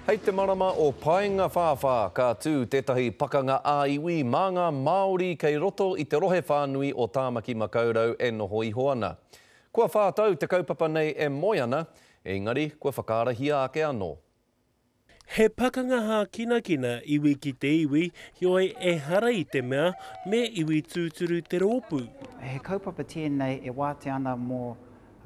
Hei te marama o Paengawhāwhā ka tū tētahi pakanga ā-iwi mā ngā Māori kei roto i te rohe whānui o Tāmaki Makaurau e noho iho ana. Kua whā tau te kaupapa nei e moe ana, engari kua whakaarahia ake anō. He pakanga hākinakina iwi ki te iwi, heoi ehara i te mea me iwi tūturu te rōpū. He kaupapa tēnei e wātea ana mō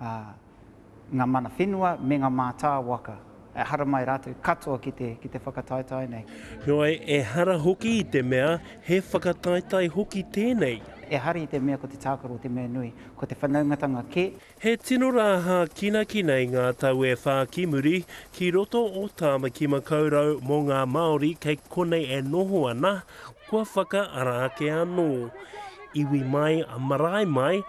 ngā mana whenua me ngā mātāwaka e haramai rātou katoa ki te, ki te whakataetae nei. Heoi, ehara hoki i te mea he whakataetae hoki tēnei. Ehara i te mea ko te tākaro te mea nui, ko te whanaungatanga kē. He tino rā hākinakina i ngā tau e whā ki muri, ki roto o Tāmaki Makaurau mō ngā Māori kei konei e noho ana, kua whakaara ake anō. Iwi mai, marae mai,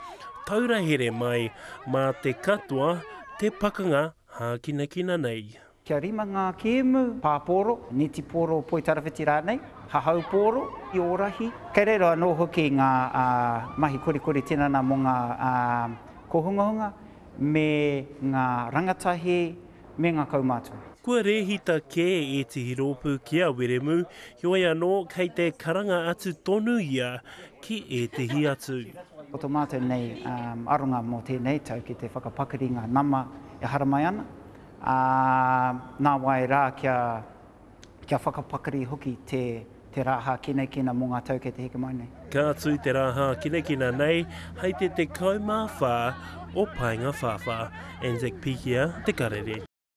taura here mai, mā te katoa te pakanga hākinakina nei. Kia rima ngā kēmu, pāpōro, netipōro, poitarawhiti rānei, hahau pōro, iorahi. Kei reira anō hoki ngā mahi korikori tinana mō ngā kōhungahunga me ngā rangatahi me ngā kaumātua. Kua rēhita kē ētehi rōpū ki a Wiremu, heoi anō kei te karanga atu tonu ia ki ētehi atu. Ko tō mātou nei aronga mō tēnei tau ki te whakapakari ngā nama e haramai ana, ā, nāwai rā kia, kia whakapakari hoki te, te rā hākinakina mō ngā tau kei te heke mai nei. Ka tū te rā hākinakina nei hei te 14 o Paengawhāwhā. Anzac Pikia, Te Karere.